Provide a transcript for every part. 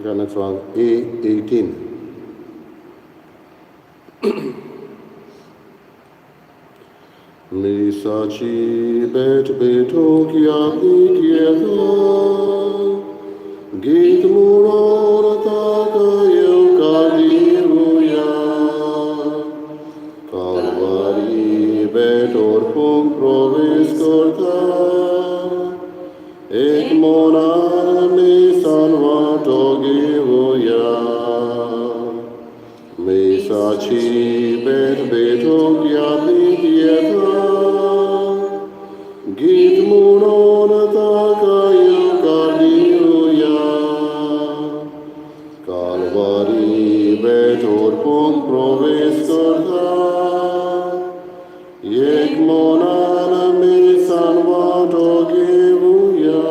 गाण्याचो आंक ए 18. मिसाची भेट भेटूंक यादीक येता, गीत म्हणून ताका येवकार दिवया. कालवारी भेट ओरपूंक प्रवेश करता, एक मनान मिसान वांटो घेवया. मिसाची भेट भेटूंक यादीक येता, गीत म्हणून ताका येवकार दिवया. कालवारी भेट ओरपूंक प्रवेश करता, एक मनान मिसान वांटो घेवया.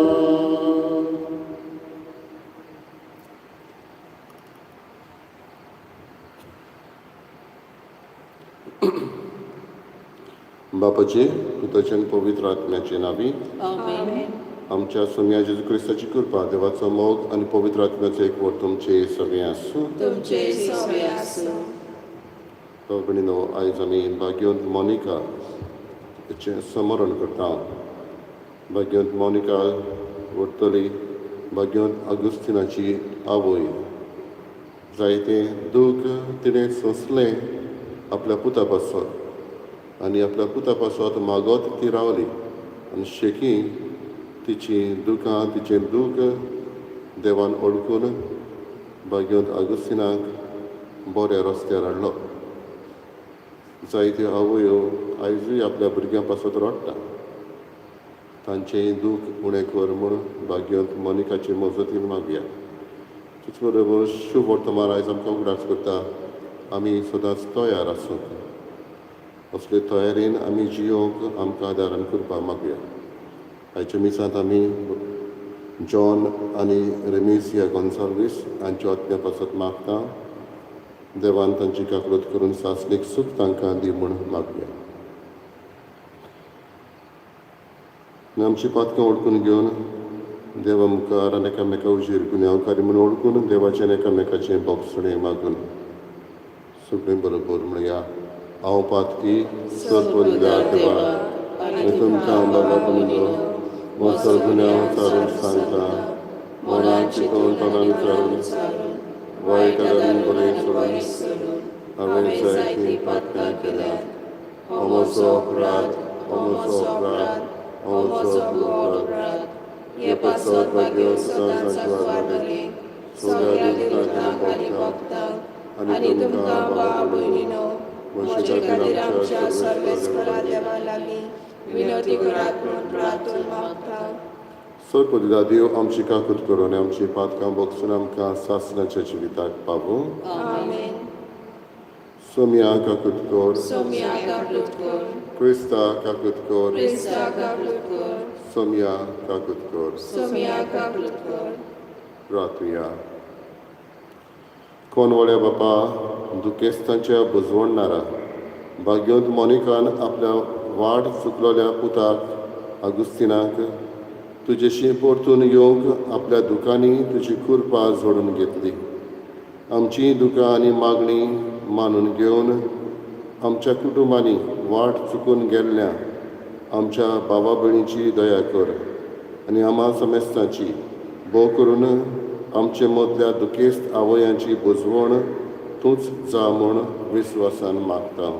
बापाचे, पुताचे आनी पवित्र आत्म्याचे नांवी. आमेन. आमच्या सोम्या जेजू क्रिस्ताची कृपा, देवाचो मोग आनी पवित्र आत्म्याचो एकवट तुमचे सगळें आसूं. तुमचे सगळे आसूं. भयणीनो, आयज आमी भाग्यवंत मोनिका हेचें स्मरण करता. भाग्यवंत मोनिका व्हरतली भाग्यवंत आगुस्तिनाची आवय. जायतें दूख तिणें सोंसलें आपल्या पुता पासत आनी आपल्या पुता पासत मागत ती रावली आनी शेकी तिची दुकां, तिचें दूख देवान ओळखून भाग्यवंत आगुस्तिनाक बऱ्या रस्त्यार हाडलो. जायत्यो आवयो आयजूय आपल्या भुरग्यां पासत रडटा. तांचेंय दूख उणें कर म्हूण भाग्यवंत मोनिकाचे मजतीन मागया. तेच बरोबर शुभ वर्तमान आयज आमकां उगडास करता, आमी सदांच तयार आसूंक. असले तयारेन आमी जियोंक आमकां आदारान करपाक मागया. आयच्या मिसांत आमी जॉन आनी रेमिसिया गोन्साल्वीस हांच्या आत्म्या पासत मागता. देवान तांची काकळूत करून सासणीक सूख तांकां दी म्हूण मागया. आनी आमची पातकां वळखून घेवन देवा मुखार आनी एकामेका हुजीर गुन्यांवकारी म्हूण वळखून देवाचें आनी एकामेकाचें बोगसणें मागून सगळीं बरोबर म्हणया, हांव पातकी. सर्व देवा आनी तुमकां बाबा भयणीनो म्हजो गुन्यांव विचारून सांगता. मनान चिंतून, तोंडान विचारून, वायट गजालीन बरें सोडून हांवें जायतीं पातकां केल्यात. हो म्हजो अपराध, हो म्हजो अपराध, हो म्हजो व्हड अपराध. हे पासत भाग्यवंत सदांच वाटले सगळ्या देवतांक आनी भक्तांक आनी तुमकां भाव भयणीनो म्हजे खातीर आमच्या सर्वेस्परा देवा लागीं विनवती करात म्हूण प्रार्थून मागता. सर्वपदिदा देव आमची काकूत करून आनी आमची पातकां बोगसून आमकां सासणाच्या जिविताक पावूं. आमेन. सोम्या, काकूत कर. सोम्या, काकूत कर. क्रिस्ता, काकूत कर. क्रिस्ता, काकूत कर. सोम्या, काकूत कर. सोम्या, काकूत कर. रातुया. कोनवळ्या बापा, दुखेस्तांच्या बुजवणणारा भाग्यवंत मोनिकान आपल्या वाट चुकलोल्या पुताक आगुस्तिनाक तुजेशी परतून येवंक आपल्या दुकांनी तुजी कृपा जोडून घेतली. आमची दुकां आनी मागणी मानून घेवन आमच्या कुटुंबांनी वाट चुकून गेल्ल्या आमच्या भावा भयणीची दया कर आनी आमा समेस्तांची, भोव करून आमचे मदल्या दुखेस्त आवयांची बुजवण तूंच जा म्हूण विस्वासान मागता.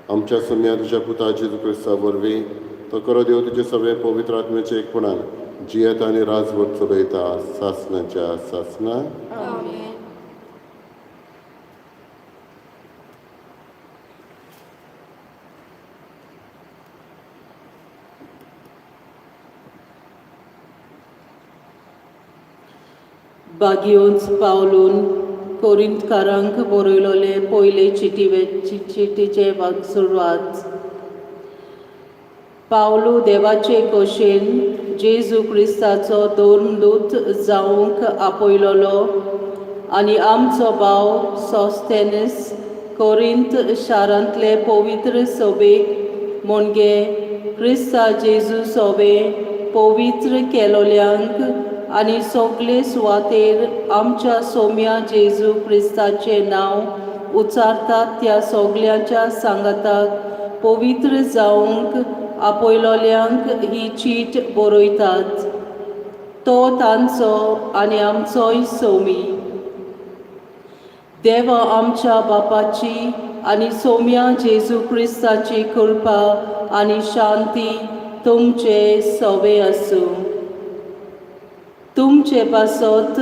आमच्या सम्या तुज्या पुता जेजू क्रिस्ता वरवीं, तो खरो देव, तुजे सगळे पवित्र आत्म्याचे एकपणान जियेता आनी राजवट चलयता सासनाच्या सासना. आमेन. भाग्योंच पावलून कोरिंतकारांक बरयलोले पयले चिटीवे चिटीचे सुरवात. पावलू देवाचे खोशेन जेजू क्रिस्ताचो धर्मदूत जावंक आपयलोलो आनी आमचो भाव सोस्तेनस कोरिंत शारांतले पवित्र सभेक, म्हणजे क्रिस्ता जेजू सोबे पवित्र केलोल्यांक आनी सगळे सुवातेर आमच्या सोम्या जेजू क्रिस्ताचें नांव उच्चारतात त्या सगल्यांच्या सांगाताक पवित्र जावंक आपयलोल्यांक ही चीट बरयतात. तो तांचो आनी आमचोय सोमी. देवा आमच्या बापाची आनी सोम्या जेजू क्रिस्ताची कृपा आनी शांती तुमचे सवे आसूं. तुमचे पासत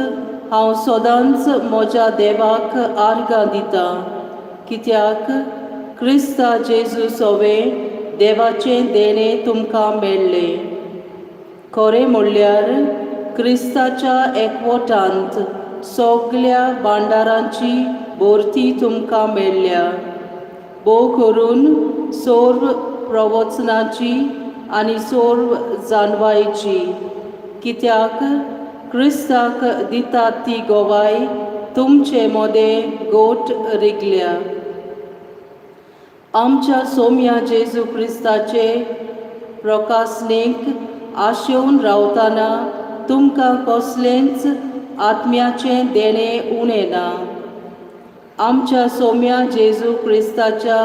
हांव सदांच म्हज्या देवाक आर्गां दितां, कित्याक क्रिस्ता जेजू सवें देवाचें देणें तुमकां मेळ्ळें. खरें म्हणल्यार क्रिस्ताच्या एकवटांत सगल्या भांडारांची भरती तुमकां मेळ्ळ्या, भोव करून सर्व प्रवचनाची आनी सर्व जाणवायेची, कित्याक क्रिस्ताक दितात ती गवाय तुमचे मदें गोट रिगल्या. आमच्या सोम्या जेजू क्रिस्ताचे प्रकासनेक आशेवन रावतना तुमकां कसलेंच आत्म्याचें देणें उणें ना. आमच्या सोम्या जेजू क्रिस्ताच्या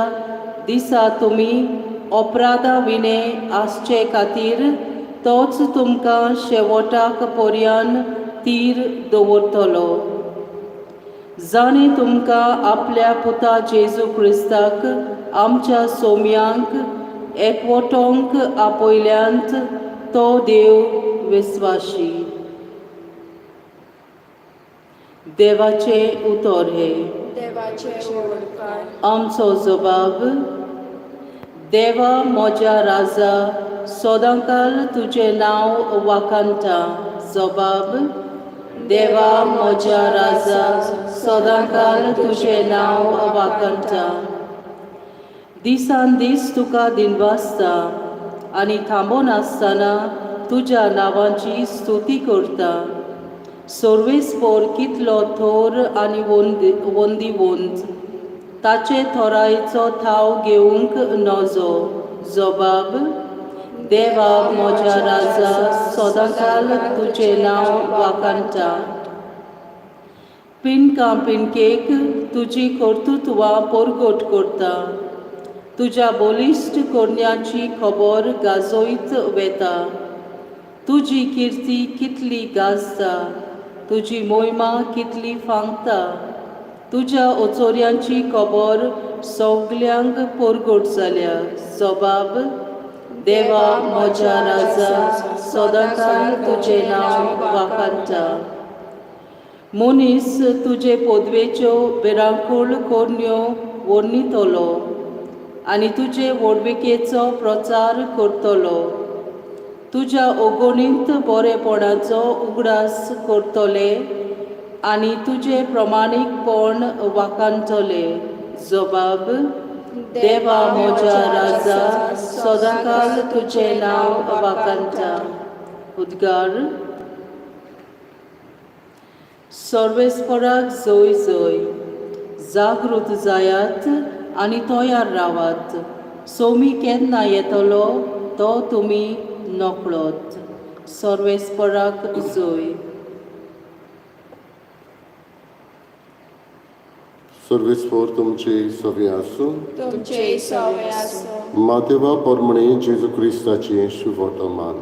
दिसा तुमी अपराधा विणें आसचे खातीर तोच तुमकां शेवटाक पर्यान तीर दवरतलो. जाणें तुमकां आपल्या पुता जेजू क्रिस्ताक आमच्या सोम्यांक एकवटोंक आपयल्यांत तो देव विस्वाशी. देवाचें उतर हें. देवाचे व्हडकार. आमचो जबाब. देवा म्हज्या राजा, सदांकाल तुजें नांव वाखाणटा. जबाब. देवा म्हज्या राजा, सदांकाल तुजें नांव वाखाणटा. दिसान दीस तुका दिनवासता आनी थांबनासतना तुज्या नांवाची स्तुती करता. सर्वेस्पोर कितलो थोर आनी वंदी वंदीवंत, ताचे थोरायेचो थाव घेवंक नजो. जबाब. देवा म्हज्या राजा, सदांकाल तुजें नांव वाखाणटा. पिनका पिनकेक तुजी कर्तृत्वां परगट करता, तुज्या बलिश्ट करण्याची खबर गाजयत वेता. तुजी किर्ती कितली गाजता, तुजी मोहिमा कितली फांकता. तुज्या ओचोऱ्यांची खबर सगल्यांक परगट जाल्या. जबाब. देवा म्हज्या राजा, सदांकाल तुजें नांव वाखाणटा. मनीस तुजे पदवेच्यो भिरांकूळ करण्यो वर्णितलो आनी तुजे व्हडविकेचो प्रचार करतलो. तुज्या अगणीत बरेपणाचो उगडास करतले आनी तुजें प्रमाणीकपण वाखाणटले. जबाब. देवा म्हज्या राजा, सदांकाल तुजें नांव वाखाणटा. उद्गार. सर्वेस्पराक जय जय. जागृत जायात आनी तयार रावात, सोमी केन्ना येतलो तो तुमी नकळत. सर्वेस्पराक जय. सर्वेस्पोर तुमची सवी आसूं. तुमचे सवे आसूं. मातेवा परमणे जेजू क्रिस्ताची शुभवर्तमान.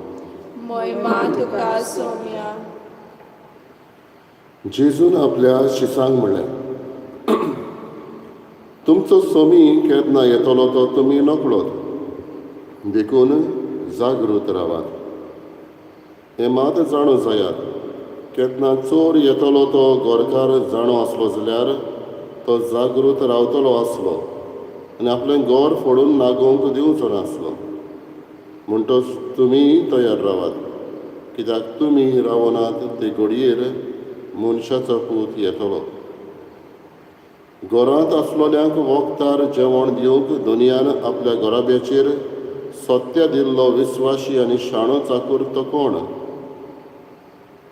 मोहिमा तुका सोम्या. जेजून आपल्या शिसांक म्हणलें, तुमचो सोमी केन्ना येतलो तो तुमी नकळत, देखून जागृत रावात. हें मात जाणो जायात, केन्ना चोर येतलो तो गोरकार जाणो आसलो जाल्यार तो जागृत रावतलो आसलो आनी आपलें गोर फोडून नागोवंक दिवचो नासलो. म्हणटच तुमी तयार रावात, कित्याक तुमी रावनात ते घडयेर मनशाचो पूत येतलो. घरांत आसलोल्यांक वखदार जेवण दिवंक दुनियान आपल्या घराब्याचेर सत्या दिल्लो विस्वाशी आनी शाणो चाकूर तो कोण?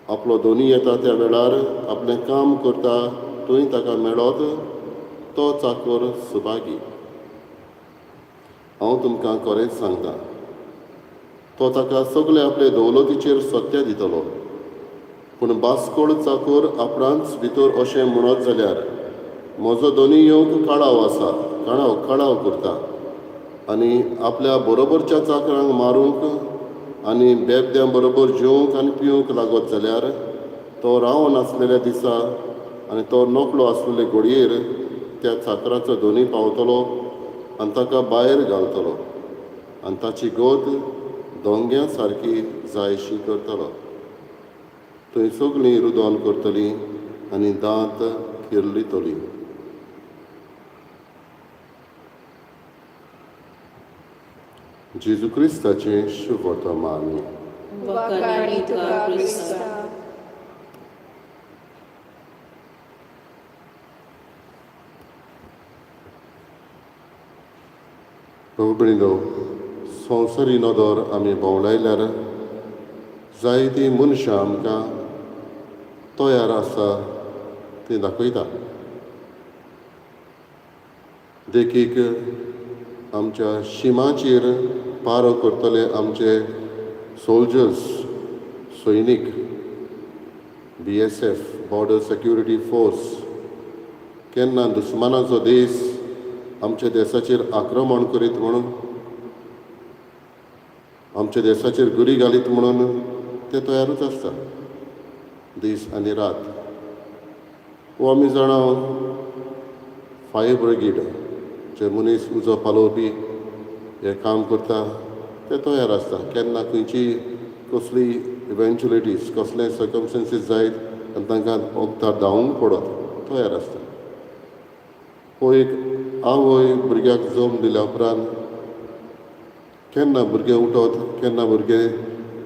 आपलो दोनी येता त्या वेळार आपलें काम करता थंय ताका मेळत तो चाकोर सुभागी. हांव तुमकां खरेंच सांगता, तो ताका सगळे आपले दौलतीचेर सत्या दितलो. पूण बास्कोळ चाकोर आपणांच भितर अशें म्हणत जाल्यार म्हजो दोनी येवंक काळाव आसा, काळाव काळाव करता आनी आपल्या बरोबरच्या चाकरांक मारूंक आनी बेबद्यां बरोबर जेवंक आनी पिवंक लागत जाल्यार तो रावन आसलेल्या दिसा आनी तो नकळो आसलेले घडयेर त्या चाकराचो दोनी पावतलो आनी ताका भायर घालतलो आनी ताची गत दोंग्या सारकी जायशी करतलो. थंय सगळीं रुदोन करतलीं आनी दांत किर्लितलीं. जेजू क्रिस्ताचें शुभवर्तमान. वाखाणी तुका क्रिस्ता. प्रभु भयणीनो, संवसारी नदर आमी भोंवडायल्यार जायतीं मनशां आमकां तयार आसा ती दाखयता. देखीक आमच्या शिमाचेर पारो करतले आमचे सोल्जर्स, सैनीक, BSF, border security force, केन्ना दुस्मानाचो देश आमच्या देशाचेर आक्रमण करीत म्हणून, आमच्या देशाचेर गुरी घालीत म्हणून ते तयारूच आसता दीस आनी रात. वो आमी जाणा फायर ब्रिगेड जे मनीस उजो पालोवपी हे काम करता ते तयार आसता. केन्ना खंयची कसली इवेंच्युलिटीज, कसले सर्कमस्टन्सीस जायत आनी तांकां वखदार धांवूंक पडत, तयार आसता. हो एक आवय भुरग्याक जल्म दिल्या उपरांत केन्ना भुरगें उठत, केन्ना भुरगें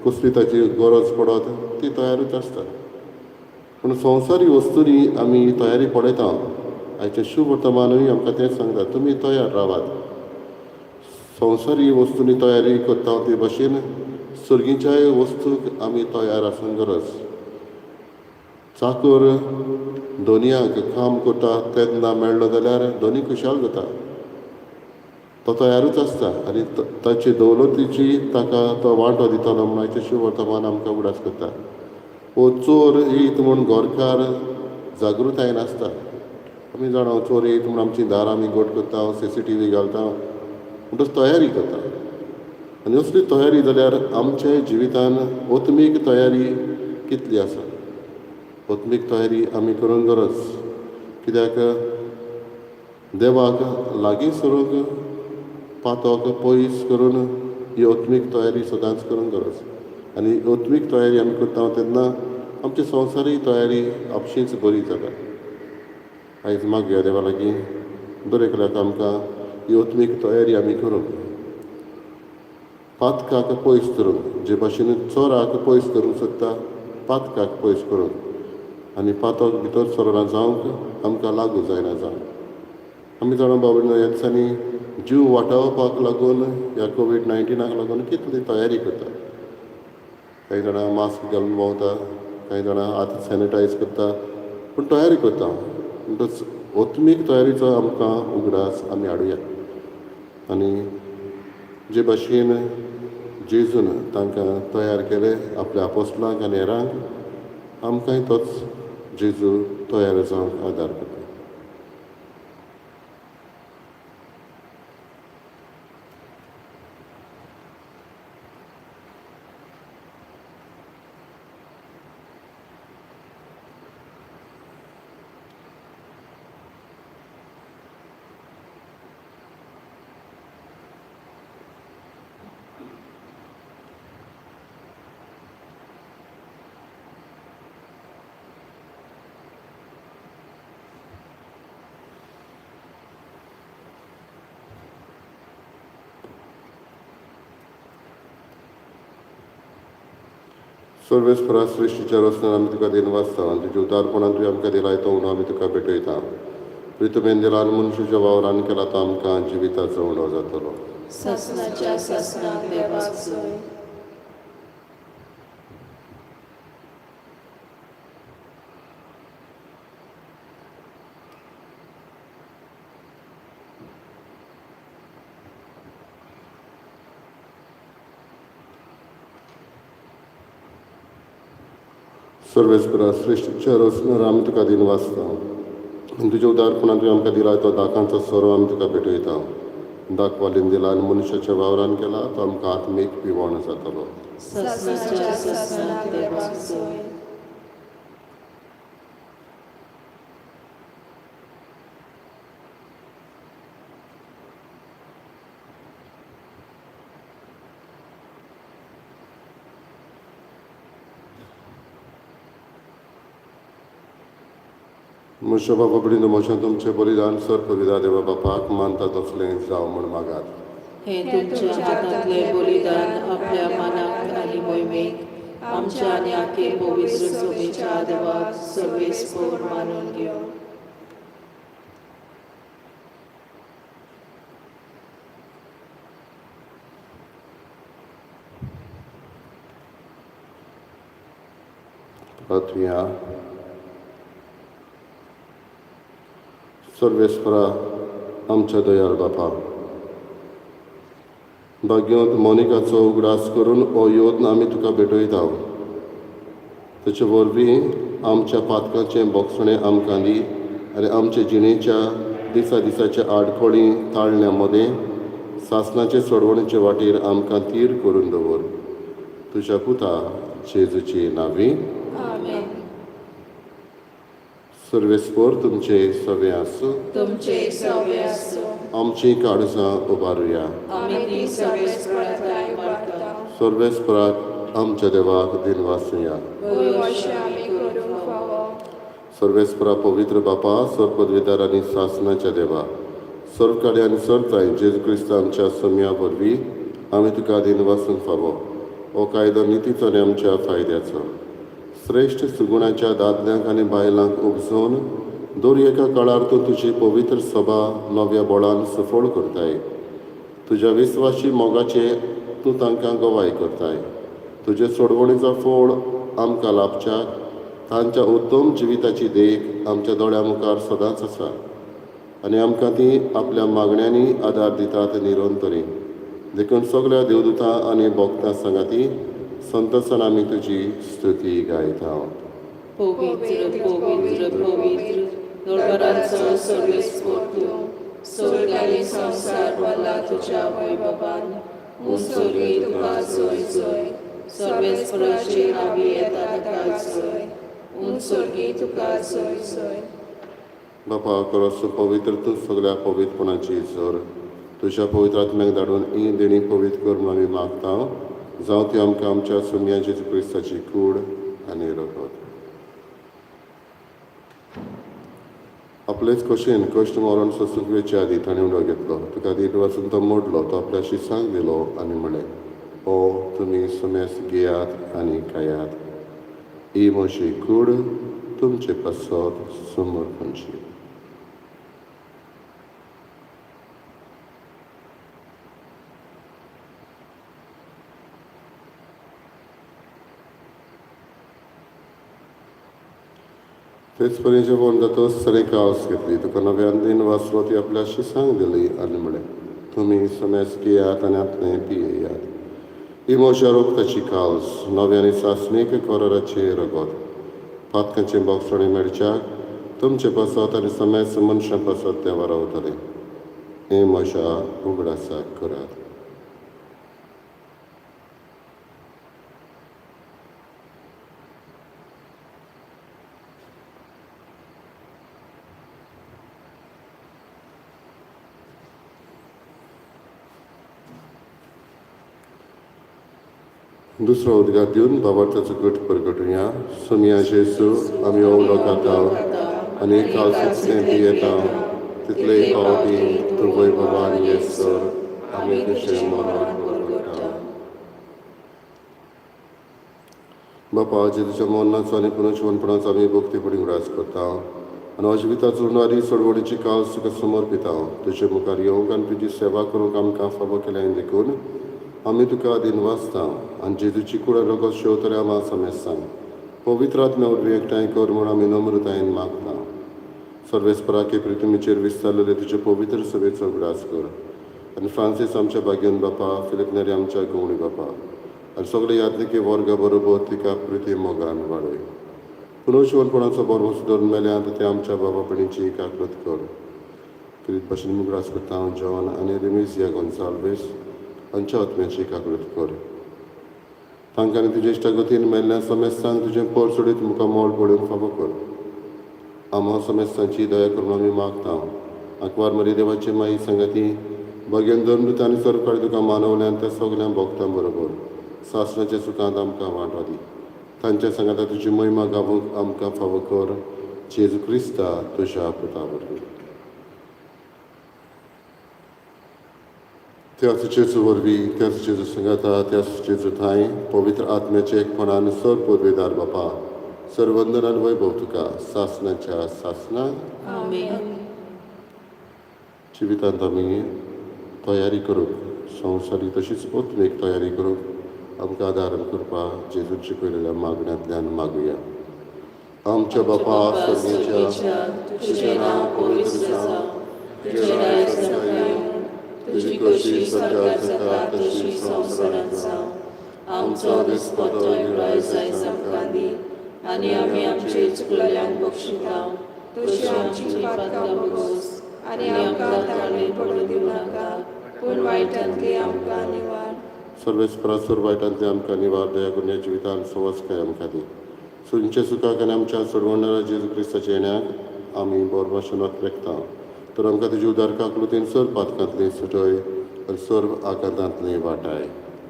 कसली ताची गरज पडत ती तयारूच आसता. पूण संवसारी वस्तूंनी आमी तयारी पळयता. आयचें शुभवर्तमानूय आमकां तेंच सांगता, तुमी तयार रावात. संवसारी वस्तूंनी तयारी करता ते भाशेन सर्गीच्याय वस्तूक आमी तयार आसूंक गरज. चाकर दोनयाक काम करता तेन्ना मेळ्ळो जाल्यार दोनी खुशाल जाता, तो तयारूच आसता आनी ताची दौलतीची ताका तो वांटो दितलो म्हूण आयचें शुभवर्तमान आमकां उगडास करता. वो चोर येयत म्हूण घरकार जागृतायेन आसता. आमी जाणा चोर येयत म्हूण आमची दारां आमी घट करता, CCTV घालता, म्हणटच तयारी करता. आनी असली तयारी जाल्यार आमच्या जिवितान आत्मीक तयारी कितली आसा? आत्मीक तयारी आमी करूंक गरज, कित्याक देवाक लागीं सरूंक पातक पयस करून ही आत्मीक तयारी सदांच करूंक गरज. आनी आत्मीक तयारी आमी करता तेन्ना आमची संवसारी तयारी आपशींच बरी जाता. आयज मागया देवा लागीं दर एकल्याक आमकां ही आत्मीक तयारी आमी करूंक, पातकाक पयस धरूंक, जे भाशेन चोराक पयस धरूंक सोदता पातकाक पयस करूंक आनी पातक भितर सरना जावंक आमकां लागू जायना जावंक. आमी जाणा बाबा ह्या दिसांनी जीव वाटावपाक लागून ह्या कोवीड-19 लागून कितली तयारी करता. कांय जाणां मास्क घालून भोंवता, कांय जाणां हात सॅनिटायज करता, पूण तयारी करता. म्हणटच आत्मीक तयारीचो आमकां उगडास आमी हाडुया. आनी जे भाशेन जेजून तांकां तयार केले आपल्या आपोस्लांक आनी हेरांक, आमकांय तोच जेजू तयार जावंक आदार करता. सर्वेस्परा सृश्टीच्या रचनान आमी तुका दिनवासता आनी तुज्या उदारपणान तुवें आमकां दिलाय तो उणो आमी तुका भेटयता. प्रितुमेन दिला आनी मनशाच्या वावरान केला तो आमकां जिविताचो उणो जातलो. सासणाच्या सासणाक देवाक सोय. सर्वेस्परा श्रेश्ठच्या रचणार आमी तुका दिन वाचता आनी तुज्या उदारपणान तुवें आमकां दिला तो दाकांचो सोरो आमी तुका भेटयता. दाक वालीन दिला आनी मनशाच्या वावरान केला तो आमकां आत्मीक पिवण जातलो. सासणाच्या सासणाक देवाक जय. म्हज्या बाबा भयणीनो, म्हजें तुमचें बलिदान सर पवित्र देवा बापाक मानता तसलें जावं म्हूण मागात. हें तुमच्या हातांतलें बलिदान आपल्या मनाक आनी मोहिमेक आमच्या आनी आखे पवित्र सभेच्या देवाक सर्वेस्पोर मानून घेवं. प्रार्थुया. सर्वेस्परा आमच्या दयाळ बापा, भाग्यवंत मोनिकाचो उगडास करून हो यत्न आमी तुका भेटयता. ताचे वरवीं आमच्या पातकाचें बोगसणें आमकां दी आनी आमचे जिणेच्या दिसा दिसाच्या आडखळी ताळण्या मदें सासणाचे सोडवणेचे वाटेर आमकां तीर करून दवर. तुज्या पुता जेजूची नांवी. आमेन. सर्वेस्पोर तुमचे सगळे आसूं. तुमचे सवे आसूं. आमची काळजां उबारुया. आमी ती सर्वेस्पराक उबारता. सर्वेस्पराक आमच्या देवाक दिनवासुया. हय, अशें आमी करूंक फावो. सर्वेस्परा पवित्र बापा, सर्व पदवीदार आनी सासणाच्या देवा, सर्व काडे आनी सर्व ताय जेजू क्रिस्त आमच्या सोम्या वरवीं आमी तुका दिनवासूंक फावो. हो कायदो नितीचो आनी आमच्या फायद्याचो. श्रेश्ठ सुगुणाच्या दादल्यांक आनी बायलांक उपजोवन दर एका काळार तूं तुजी पवित्र सभा नव्या बळान सफळ करताय. तुज्या विस्वाशी मोगाचे तूं तांकां गवाय करताय. तुजे सोडवणीचो फोड आमकां लाभच्याक तांच्या उत्तम जिविताची देख आमच्या दोळ्या मुखार सदांच आसा आनी आमकां ती आपल्या मागण्यांनी आदार दितात निरंतरी. देखून सगळ्या देवदूतां आनी भक्तां सांगाती संतोसान आमी तुजी स्तुती गायता. पवित्र पवित्र पवित्र दरबाराचो सर्वेस्पोर तूं, स्वर्ग आनी संवसार भरला तुज्या वैभवान. उंच स्वर्गी तुका जय जय. सर्वेस्पराची नावी येता ताका जय. उंच स्वर्गी तुका जय जय. बापा, करस पवित्र तूं सगळ्या पवित्रपणाची जोर. तुज्या पवित्र आत्म्याक धाडून ही देणी पवित्र कर म्हणून आमी मागता. जावं ती आमकां आमच्या सोम्या जेजू क्रिस्ताची कूड आनी रगत. आपलेच खोशयेन कश्ट मरण सोसूंक वेचे आदी ताणें उडो घेतलो. तुका दीट वाचून तो मोडलो. तो आपल्या शिसांक दिलो आनी म्हणलें, ओ तुमी सुमेस घेयात आनी खायात. ही म्हजी कूड तुमचे पासत समर्पणची. तेच परी जेवण जातच ताणें कावस घेतली. तुका नव्यान दिन वाचलो. ती आपल्या शिसांक दिली आनी म्हणलें, तुमी समेस घेयात आनी आपणें पियेयात. ही म्हज्या रोगताची काल्स, नव्या आनी सासणीक कराराचें रगत. पातकांचें बोगसणें मेळच्याक तुमचे पासत आनी समेस्त मनशां पासत तें वारावतलें. हें म्हज्या उगडासाक करात. दुसरो उद्गार दिवन भावार्थाचो गट परगटुया. सोमिया जेजू, आमी उलो खाता आनी काल तितलें पियेता तितलेय फावटी तूं वैभवान येसर आमी तुजें मरण परगट्टा. बापा, जेजूच्या मरणाचो आनी पुनर्जिवनपणाचो आमी भक्तीपणी उगडास करता आनी अजिविताचो उरणारी सोडवणीची काल तुका समर्पिता. तुजे मुखार येवंक आनी तुजी सेवा करूंक आमकां फावो केल्या देखून आमी तुका दिनवासता आनी जेजूची कूड रगत शेवतले आमा समेस्तांक पवित्र आत्म्या वरवीं एकठांय कर म्हूण आमी नम्रतायेन मागता. सर्वेस्पराके पृथ्वीचेर विस्तारलेले तुजे पवित्र सभेचो उगडास कर आनी फ्रांसीस आमच्या भाग्यन बापा, फिलीप नेरी आमच्या गवणी बापा आनी सगळे यात्रिके वर्गा बरोबर तिका प्रिती मोगान वाडय. पुनर्जिवनपणाचो बरो धरून मेल्यात ते आमच्या बाबा भयणीची काकळत कर. क्रित भाशेन मुगडास करता हांव जॉन आनी रेमेजिया गोन्साल्वीस हांच्या आत्म्याची काकळत कर. तांकां आनी तुज्या इश्टागतीन मेल्ल्या समेस्तांक तुजें पोर सोडीत मुखार मोल पळोवंक फावो कर. आमहां समेस्तांची दया करून आमी मागता. आंकवार मरी देवाची माई सांगाती भाग्यान धर्मदूत आनी सरकार तुका मानवल्यान त्या सगळ्या भोगतां बरोबर सासणाच्या सुखांत आमकां वांटो दी. तांच्या सांगाता तुजी महिमा गावूंक आमकां फावो कर. जेजू क्रिस्ता तुज्या पुता वरवीं. त्याच जेजू वरवीं, त्याच जेजू सांगाता, त्याच जेजू ठांय पवित्र आत्म्याचे एकपणान सर पुर्वेदार बापा सर्वंदनान वैभव तुका सासणाच्या सासणाक. आमेन. जिवितांत आमी तयारी करूंक, संवसारीक तशीच आत्मीक तयारी करूंक आमकां आदार करपाक जेजून शिकयलेल्या मागण्यांतल्यान मागुया. आमच्या बापा सर्गेच्या, तुझें नांव पवित्र जावं, तुजें राज्य जावं येवं, तुजी खोशी स्वर्गार जाता तशी संवसारांत जावं. आमचो दिसपट्टो आयज आमकां दी आनी आमी आमचे चुकलेल्यांक बक्षिता तशी आमची पातकां भोगोस आनी आमकां ताळमेळ पडूं दिवं नाका, पूण वायटांतली आमकां निवार. सर्वेस्परा वायटांतले आमकां निवार. दया करून ह्या जिवितांत सवसकाय आमकां दी. सुंचे सुखाक आनी आमच्या सोडवणारा जेजू क्रिस्ताच्या येण्याक आमी बोरभाशणांत लेखता. तर आमकां तुजी उदार काकलुतीन सर पातकांतली सुटय आनी सर्व आकांतांतली वाटाय.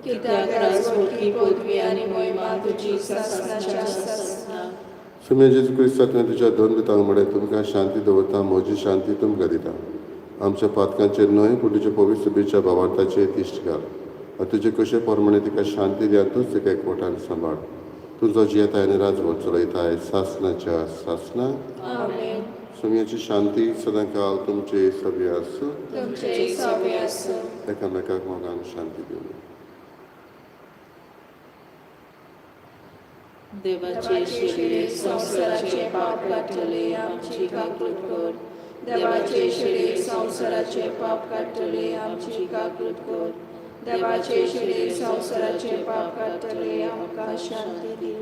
कित्याक राजवटकी पदवी आनी मोहिमा तुजी सासणाच्या सासणाक. सुम्या जेजू क्रिस्ता, तुवें तुज्या दोन दुतांक म्हळें, तुमकां शांती दवरता, म्हजी शांती तुमकां दिता. आमच्या पातकांचेर न्हय पूण तुज्या पवित्र सभेच्या भावार्थाचेर दिश्ट घाल आनी तुजे कशे प्रमाणे तिका शांती दी आनी तूंच तिका एकवटान सांबाळ. तुजो जियेताय आनी राजवट चलयताय सासणाच्या सासणाक. आमेन. सुम्याची शांती सदांकाल तुमचे सगळे आसूं. तुमचे सगळे आसूं. एकामेकाक मोगान शांती दिवं. देवाचे शिरे संवसाराचे पाप काडटले, आमची काकूट कर. देवाचे शिरे संवसाराचे पाप काडटले, आमची काकूट कर. देवाचे शिरे संवसाराचे पाप काडटले, आमकां शांती दी.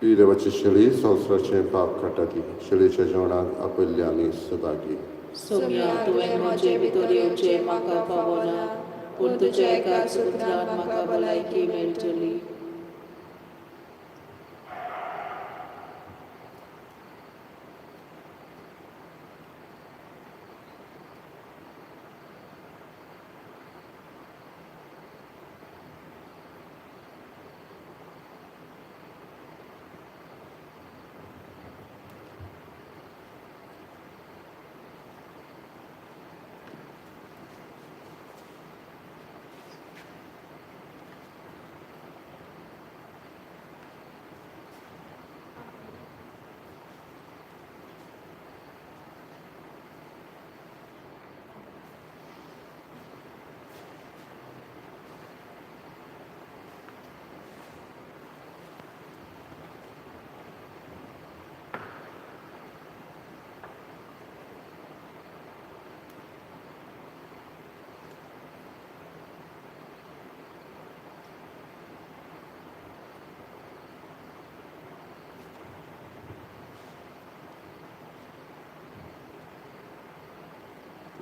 ही देवाची शेळी संवसाराचें पाप काडटा ती शेळीच्या जेवणाक आपयल्ले आमी सभागी. सोम्या, तुवें म्हजे भितर येवचें म्हाका फावना, पूण तुज्या एकाच उतरान म्हाका भलायकी मेळटली.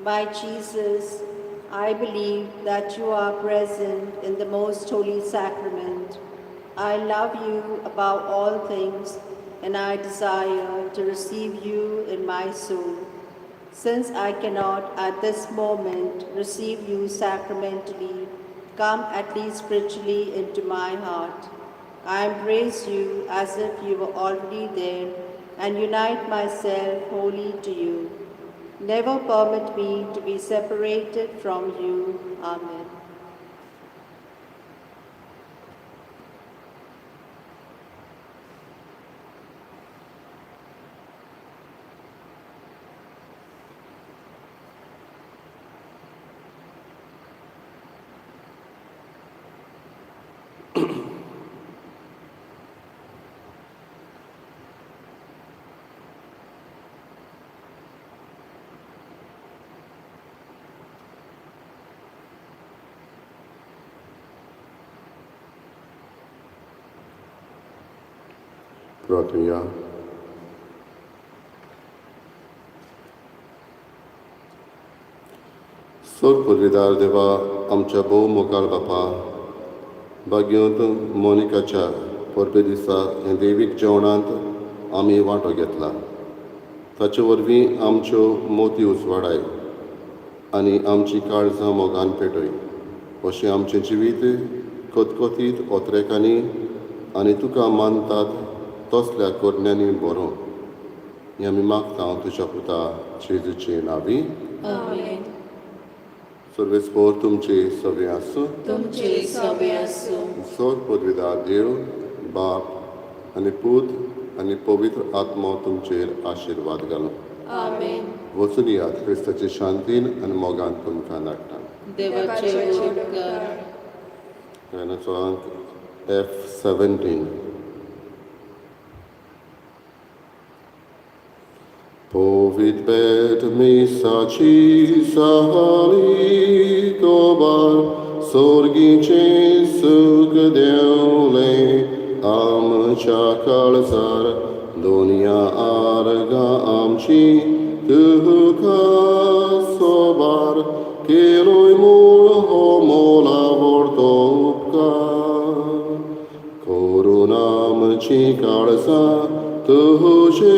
My Jesus, I believe that you are present in the most holy sacrament. I love you above all things, and I desire to receive you in my soul. Since I cannot at this moment receive you sacramentally, come at least spiritually into my heart. I embrace you as if you were already there and unite myself wholly to you. Never permit me to be separated from you. Amen. प्रार्थुया. सोर पुर्विदार देवा, आमच्या भोव मोगाळ बापा, भाग्यवंत मोनिकाच्या परबे दिसा हे देवीक जेवणांत आमी वांटो घेतला. ताचे वरवीं आमच्यो मोती उजवाडाय आनी आमची काळजां मोगान पेटय. अशें आमचें जिवीत खतखतीत ओतरेकांनी आनी तुका मानतात तसल्या करण्यांनी बरो, हें आमी मागता तुज्या पुता जेजूचे नांवी. आमेन. सर्वेस्पोर तुमचे सगळे आसूं. तुमचे सवे आसूं. सोर पदवीदार देव बाप आनी पूत आनी पवित्र आत्मो तुमचेर आशिर्वाद घालूं. आमेन. वचून यात. क्रिस्ताचे शांतीन आनी मोगान तुमकां धाडटा. देवाचे उपकार. गायनाचो अंक F 17. Povit bet misaci sahali kobar sorghice सुख देवले आमच्या काळजार, दोनया आर्गां आमची तुका सोबार केलोय मूळ हो मोला व्हडतो उपकार. करून आमची काळजां तुजे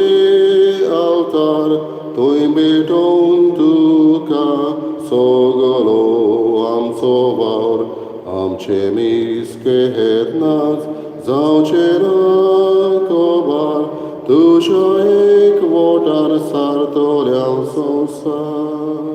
अवतार, थंय भेटोवन तुका सगलो आमचो वावर. आमचे मिसके नाच जावचे ना कबार, तुज्या एक वोटार सारतल्या संवसार.